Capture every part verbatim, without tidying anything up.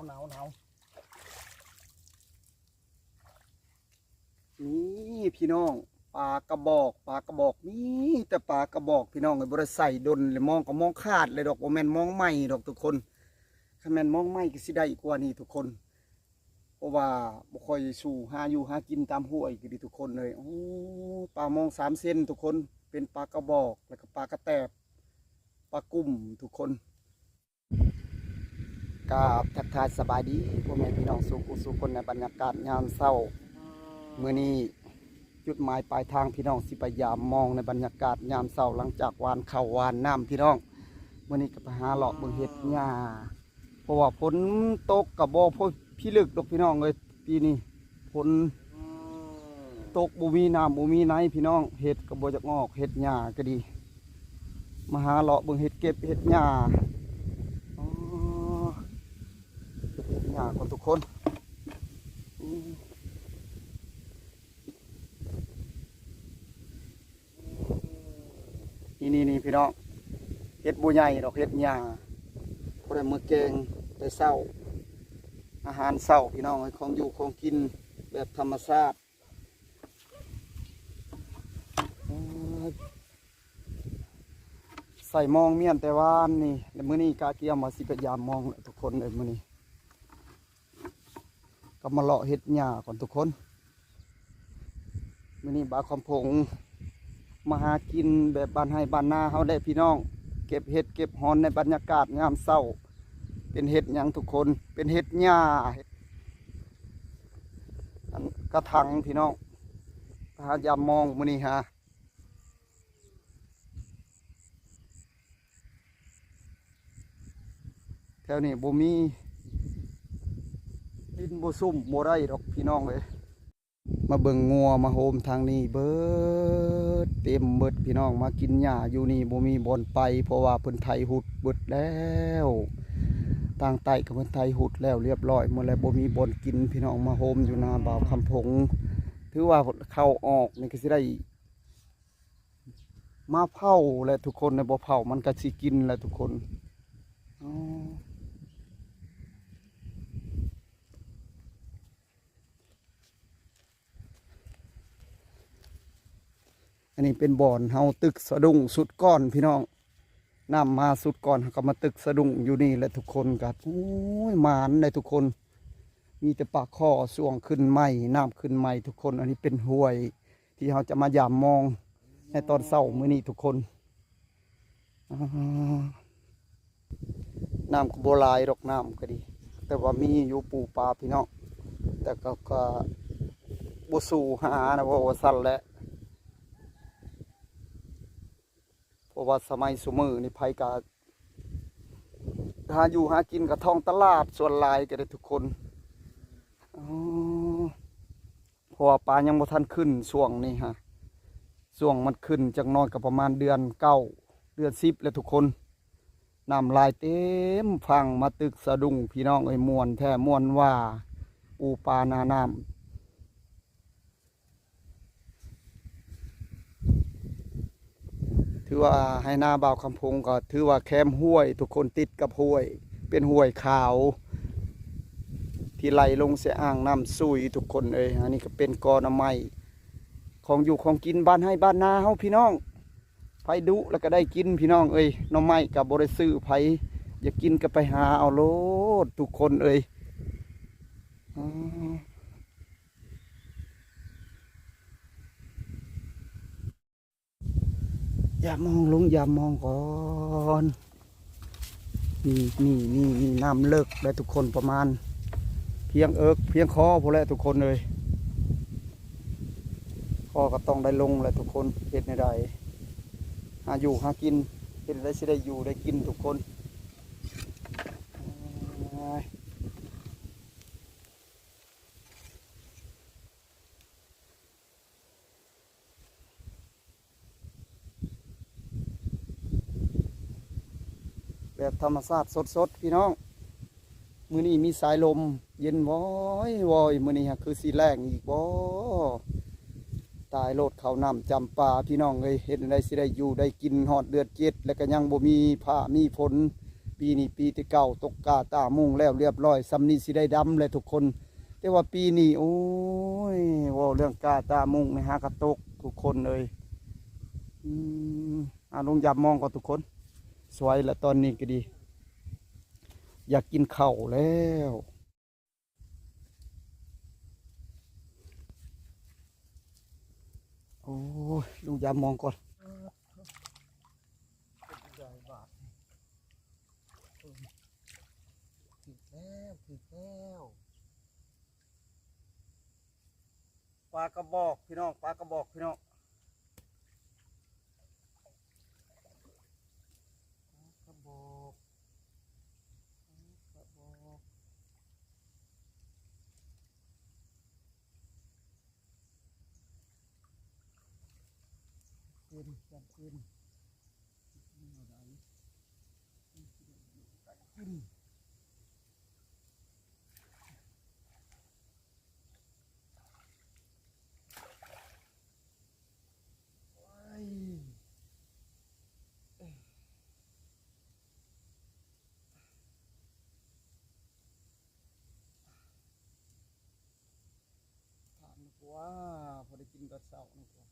หนาวหนาว นี่พี่น้อง ปลากระบอก ปลากระบอก มีแต่ปลากระบอกพี่น้องเอ้ย บ่ได้ใส่ดนเลย มองก็มองขาดเลยดอก บ่แม่นมองใหม่ดอกทุกคน คันแม่นมองใหม่ก็สิได้กว่านี้ทุกคน เพราะว่าบ่ค่อยสู่หาอยู่หากินตามห้วยก็ดีทุกคนเลย โอ้ ปลามองสามเซนทุกคน เป็นปลากระบอก แล้วก็ปลากระแตบ ปลากุ่มทุกคน กราบทักทายสบายดีพ่อแม่พี่น้องสู่ผู้สู่คนในบรรยากาศยามเช้า มื้อนี้จุดหมายปลายทางพี่น้องสิไปยามมองในบรรยากาศยามเช้า หลังจากหว่านข้าวหว่านน้ำพี่น้อง มื้อนี้ก็ไปหาเลาะเบิ่งเห็ดหญ้า เพราะว่าฝนตกก็บ่พอพิลึกดอกพี่น้องเอ้ย ปีนี้ฝนตกบ่มีน้ำบ่มีไหนพี่น้อง เห็ดก็บ่จักออก เห็ดหญ้าก็ดี มาหาเลาะเบิ่งเห็ดเก็บเห็ดหญ้า อ๋อ เก็บเห็ดหญ้าก่อนทุกคน อืม นี่นี่นี่พี่น้อง เห็ดบ่ใหญ่ดอก เห็ดหญ้า บ่ได้มื้อแกงแต่เช้า อาหารเช้าพี่น้องเอ้ย ของอยู่ของกินแบบธรรมชาติ ใส่มองเมียนแต่วานนี่ แล้วมื้อนี้กะเกียมว่าสิไปยามมองแหละทุกคนเอ้ย มื้อนี้ ก็มาเลาะเห็ดหญ้าก่อนทุกคน มื้อนี้บ่าวคำผง มาหากินแบบบ้านไฮ่บ้านนาเฮาแหละพี่น้อง เก็บเห็ดเก็บหอนในบรรยากาศยามเช้า เป็นเห็ดหยังทุกคน เป็นเห็ดหญ้า อันกระถางพี่น้อง หายามมองมื้อนี้ฮะ แถวนี้บ่มี ดินบ่ซุ่มบ่ได้ดอกพี่น้องเอ้ย มาเบิ่งงัวมาโฮมทางนี้เบิด เต็มเบิดพี่น้อง มากินหญ้าอยู่นี่บ่มีบ่อนไป เพราะว่าเพิ่นไถหุดเบิดแล้ว ทางใต้ก็เพิ่นไถหุดแล้วเรียบร้อยหมดแล้ว บ่มีบ่อนกินพี่น้อง มาโฮมอยู่นาบ่าวคำผง ถือว่าเข้าออกนี่ก็สิได้ มาเผาแหละทุกคน ในบ่เผามันก็สิกินแหละทุกคน อ๋อ อันนี้เป็นบ่อนเฮาตึกสะดุ้งสุดก่อนพี่น้อง น้ำมาสุดก่อนเฮาก็มาตึกสะดุ้งอยู่นี่แหละทุกคน ก็ โอ้ย หมานเลยทุกคน มีแต่ปลาข้อส่วงขึ้นใหม่ น้ำขึ้นใหม่ทุกคน อันนี้เป็นห้วยที่เฮาจะมายามมองในตอนเช้ามื้อนี้ทุกคน อ่า น้ำก็บ่หลายดอก น้ำก็ดี แต่ว่ามีอยู่ปูปลาพี่น้อง แต่ก็ ก็บ่สู้หานะ ว่าว่าซั่นแหละ เพราะว่าสมัยซุมื้อนี่ไผก็หาอยู่หากินกับท้องตลาดส่วนหลายก็ได้ทุกคน อ๋อ เพราะว่าปลายังบ่ทันขึ้นช่วงนี้ฮะ ช่วงมันขึ้นจักหน่อยก็ประมาณเดือนเก้า เดือนสิบแล้วทุกคน น้ำหลายเต็มฝั่ง มาตึกสะดุ้งพี่น้องเอ้ย ม่วนแท้ม่วนว่า ปูปลาหน้าน้ำ ถือว่าไฮ่นาบ่าวคำผงก็ถือว่าแคมห้วย ทุกคน ติดกับห้วย เป็นห้วยขาว ที่ไหลลงใส่อ่างน้ำซุยทุกคนเอ้ย อันนี้ก็เป็นกอหน่อไม้ ของอยู่ของกินบ้านไฮ่บ้านนาเฮาพี่น้อง ไผดุแล้วก็ได้กินพี่น้องเอ้ย หน่อไม้ก็บ่ได้ซื้อ ไผอยากกินก็ไปหาเอาโลดทุกคนเอ้ย อ๋อ ยามมองลงยามมองก่อน นี่ นี่ นี่ นี่ น้ำเลิกแล้วทุกคน ประมาณ เพียงเอิก เพียงคอพู้นแหละทุกคนเอ้ย คอก็ต้องได้ลงแหละทุกคน เฮ็ดแนวใด หาอยู่หากิน เฮ็ดแนวใดสิได้อยู่ได้กินทุกคน แบบธรรมชาติสดๆ พี่น้อง มื้อนี้มีสายลมเย็นว้อยๆ มื้อนี้ฮะ คือสิแล้งอีกบ่ ตายโลด ข้าวน้ำจำปาพี่น้องเอ้ย เฮ็ดจั่งใดสิได้อยู่ได้กินฮอดเดือนเจ็ด แล้วก็ยังบ่มีฟ้ามีฝน ปีนี้ปีที่เก้า ตกกาตามุงแล้วเรียบร้อย ส่ำนี้สิได้ดำเลยทุกคน แต่ว่าปีนี้ โอ้ย เว้าเรื่องกาตามุงนี่หากะตกทุกคนเอ้ย อืม อ่ะ ลุงยามมองก่อนทุกคน สวยละตอนนี้ก็ดี อยากกินข้าวแล้ว โอ้ย ลุงยามมองก่อน ใหญ่บาท ถืกแล้ว ถืกแล้ว ปลากระบอกพี่น้อง ปลากระบอกพี่น้อง ปลากระบอก ปลากระบอก เต็ม จำเต็ม ถามดีกว่า พอได้กินตอนเช้านี่กว่า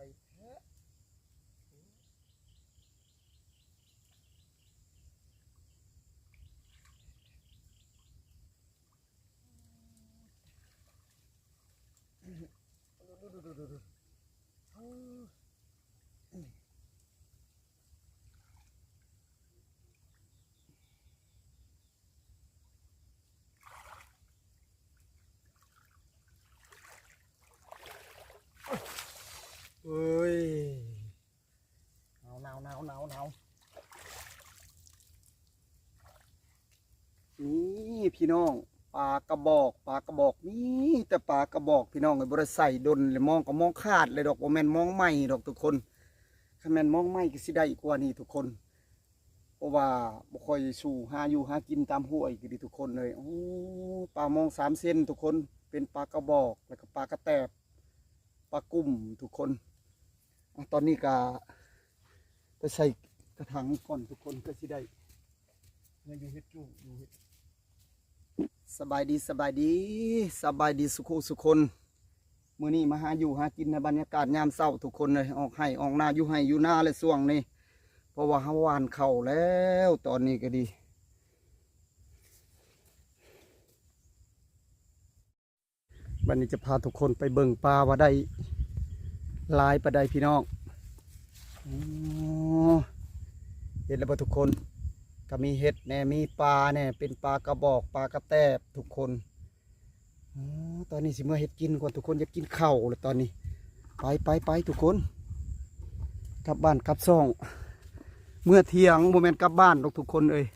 ไปแท้ ดูดูดูดูดูดู เฮ้ย หนาวหนาวหนาวหนาวหนาว นี่พี่น้อง ปลากระบอก ปลากระบอก มีแต่ปลากระบอกพี่น้อง ไอ้บ่ได้ใส่ดนเลย มองก็มองขาดเลยดอก บ่แม่นมองใหม่ดอกทุกคน คันแม่นมองใหม่ก็สิได้กว่านี้ทุกคน เพราะว่าบ่ค่อยสู่หาอยู่หากินตามห้วยก็ดีทุกคนเลย โอ้ ปลามองสามเส้นทุกคน เป็นปลากระบอก แล้วก็ปลากระแตบ ปลากุ่มทุกคน อ่ะ ตอนนี้ก็ไปใส่กระถางก่อนทุกคน ก็สิได้ มาอยู่เฮ็ดจู้ อยู่เฮ็ด สบายดี สบายดี สบายดีสุขุสุคน มื้อนี้มาหาอยู่หากินในบรรยากาศยามเช้าทุกคนเลย ออกไฮ่ออกนา อยู่ไฮ่อยู่นาเลยช่วงนี้ เพราะว่าเฮาหว่านข้าวแล้ว ตอนนี้ก็ดี บัดนี้จะพาทุกคนไปเบิ่งปลาว่าได้หลายปานใดพี่น้อง อ๋อ เห็นแล้วบ่ทุกคน ก็มีเห็ดแหน่ มีปลาแหน่ เป็นปลากระบอก ปลากระแตบทุกคน อ๋อ ตอนนี้สิเมือเฮ็ดกินก่อนทุกคน อยากกินข้าวแล้วตอนนี้ ไปไปไปทุกคน กลับบ้านกลับช่อง เมือเที่ยง บ่แม่นกลับบ้านดอกทุกคนเอ้ย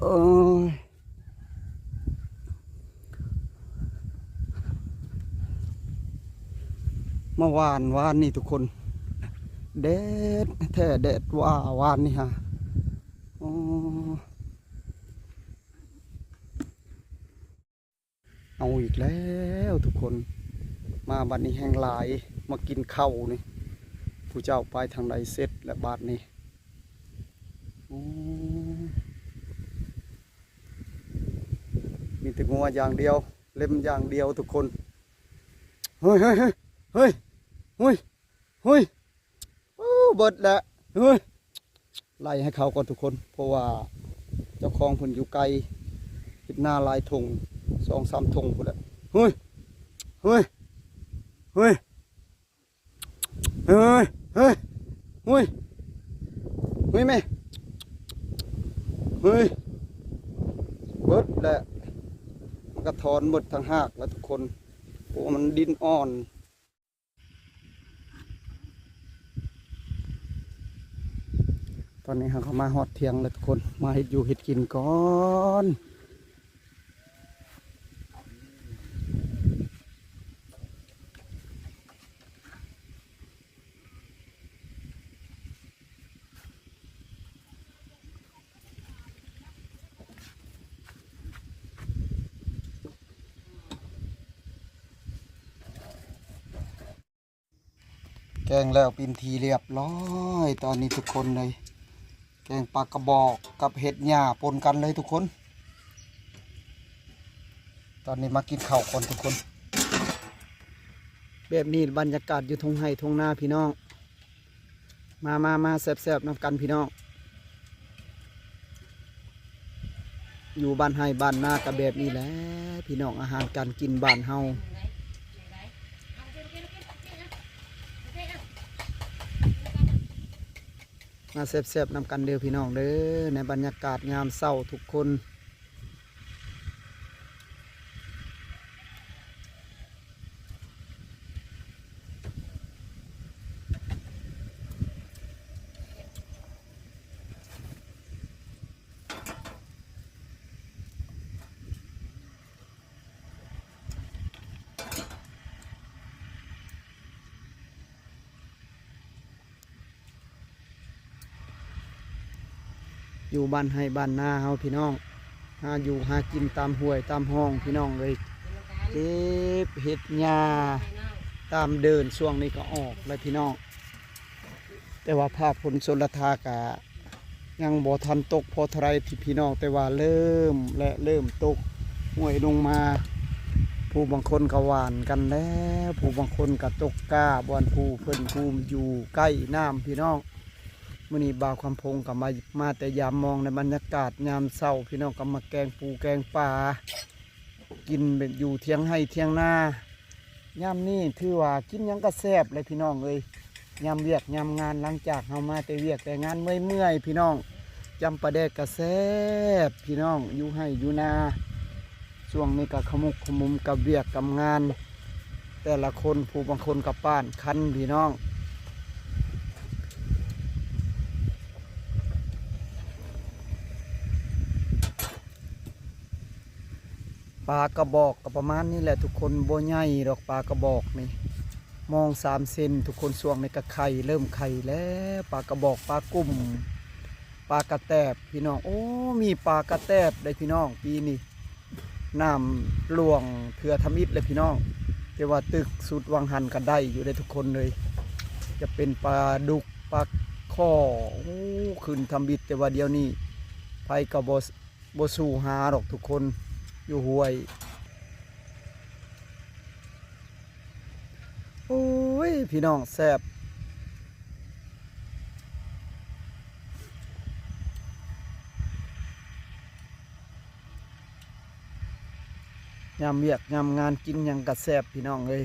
เอ้ย มาหว่าน หว่านนี่ทุกคน แดดแท้ แดดว่าหว่านนี่ฮะ อ๋อ เอาอีกแล้วทุกคน มาบัดนี้แฮงหลาย มากินข้าวนี่ ผู้เจ้าไปทางใดเสร็จแล้วบาดนี้ โอ้ มีแต่งัวอย่างเดียว เล็มอย่างเดียวทุกคน เฮ้ย เฮ้ย เฮ้ย เฮ้ย เฮ้ย เฮ้ย โอ้ เบิดแล้ว เฮ้ย ไล่ให้เขาก่อนทุกคน เพราะว่าเจ้าของเพิ่นอยู่ไกล เฮ็ดนาหลายท่ง สองสามท่งพู้นแหละ เฮ้ย เฮ้ย เฮ้ย เฮ้ย เฮ้ย เฮ้ย เฮ้ยแม่ เฮ้ย เบิดแหละ มันก็ถอนหมดทั้งหากแล้วทุกคน เพราะว่ามันดินอ่อน ตอนนี้เราก็มาฮอดเถียงแล้วทุกคน มาเฮ็ดอยู่เฮ็ดกินก่อน แกงแล้วเป็นที่เรียบร้อย ตอนนี้ทุกคนเลย แกงปลากระบอกกับเห็ดหญ้าปนกันเลยทุกคน ตอนนี้มากินข้าวก่อนทุกคน แบบนี้บรรยากาศอยู่ทุ่งไร่ทุ่งนาพี่น้อง มามามาแซ่บๆนำกันพี่น้อง อยู่บ้านไร่บ้านนาก็แบบนี้แหละพี่น้อง อาหารการกินบ้านเฮา มาแซ่บๆนำกันเด้อพี่น้องเด้อ ในบรรยากาศยามเช้าทุกคน อยู่บ้านไร่บ้านนาเฮาพี่น้อง หาอยู่หากินตามห้วยตามร่องพี่น้องเอ้ย เก็บเห็ดหญ้าตามเดิน ช่วงนี้ก็ออกแล้วพี่น้อง แต่ว่าภาคฝนชลทากะยังบ่ทันตกพอเท่าไรพี่น้อง แต่ว่าเริ่มและเริ่มตก ห้วยลงมา ผู้บางคนก็หว่านกันแล้ว ผู้บางคนก็ตกกล้า บ่อนผู้เพิ่นผู้อยู่ใกล้น้ำพี่น้อง มื้อนี้บ่าวคำพงก็มา มาแต่ยามมองในบรรยากาศยามเช้าพี่น้อง ก็มาแกงปูแกงปลา กินแบบอยู่เถียงไร่เถียงนา ยามนี้ถือว่ากินหยังก็แซ่บเลยพี่น้องเอ้ย ยามเวียกยามงาน หลังจากเฮามาแต่เวียกแต่งานเมื่อยๆพี่น้อง จ้ำปลาแดกก็แซ่บพี่น้อง อยู่ไร่อยู่นา ช่วงนี้ก็ขมุกขมุมกับเวียกกับงาน แต่ละคน ผู้บางคนก็ป้านคันพี่น้อง ปลากระบอกก็ประมาณนี้แหละทุกคน บ่ใหญ่ดอกปลากระบอกนี่ มองสามเซนทุกคน ช่วงนี้ก็ไข่ เริ่มไข่แล้ว ปลากระบอก ปลากุ่ม ปลากระแตบพี่น้อง โอ้ มีปลากระแตบได้พี่น้อง ปีนี้ น้ำหลวงเทื่อทำอิฐเลยพี่น้อง แต่ว่าตึกสุดวังหันก็ได้อยู่ได้ทุกคนเลย จะเป็นปลาดุก ปลาข้อ โอ้ ขึ้นทำอิฐ แต่ว่าเดี๋ยวนี้ไผก็บ่ บ่สู้หาดอกทุกคน อยู่ห้วย โอ้ย พี่น้อง แซ่บ ยามเวียกยามงานกินหยังก็แซ่บพี่น้องเอ้ย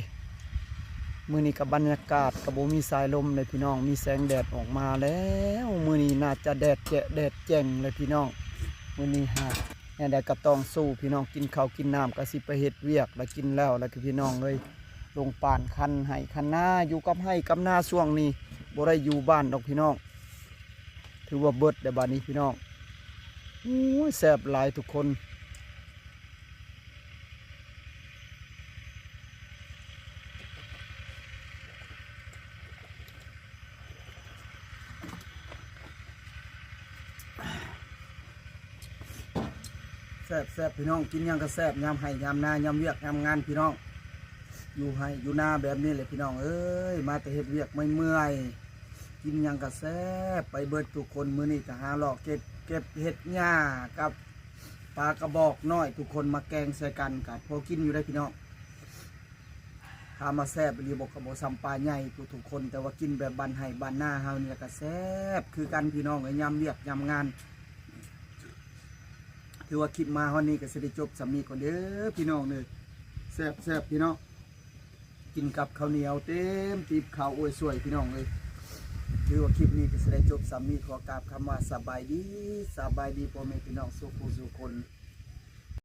มื้อนี้ก็บรรยากาศก็บ่มีสายลมเลยพี่น้อง มีแสงแดดออกมาแล้ว มื้อนี้น่าจะแดดแจ๊ะแดดแจ่งเลยพี่น้อง มื้อนี้ฮะ แนวใดก็ต้องสู้พี่น้อง กินข้าวกินน้ำก็สิไปเฮ็ดเวียก แล้วกินแล้ว แล้วก็พี่น้องเอ้ย ลงป้านคันไร่คันนา อยู่กับไร่กับนาช่วงนี้ บ่ได้อยู่บ้านดอกพี่น้อง ถือว่าเบิดแล้วบัดนี้พี่น้อง โอ้ย แซ่บหลายทุกคน แซ่บแซ่บพี่น้อง กินหยังก็แซ่บ ยามไร่ยามนายามเวียกยามงานพี่น้อง อยู่ไร่อยู่นาแบบนี้แหละพี่น้องเอ้ย มาแต่เฮ็ดเวียกเมื่อยๆ กินหยังก็แซ่บไปเบิดทุกคน มื้อนี้ก็หาเลาะเก็บ เก็บเห็ดหญ้ากับปลากระบอกน้อย ทุกคนมาแกงใส่กัน ก็พอกินอยู่ได้พี่น้อง ถามว่าแซ่บอีหลีบ่ ก็บ่ส่ำปลาใหญ่ผู้ทุกคน แต่ว่ากินแบบบ้านไฮ่บ้านนาเฮานี่แหละก็แซ่บคือกันพี่น้องเอ้ย ยามเวียกยามงาน ถือว่าคลิปมาฮอดนี้ก็สิได้จบส่ำนี้ก่อนเด้อพี่น้องเด้อ แซ่บๆ พี่น้อง กินกับข้าวเหนียวเต็มตีบข้าว โอ้ย สวยพี่น้องเอ้ย ถือว่าคลิปนี้ก็สิได้จบส่ำนี้ ขอกราบคำว่าสบายดี สบายดีพ่อแม่พี่น้องสู่ผู้สู่คน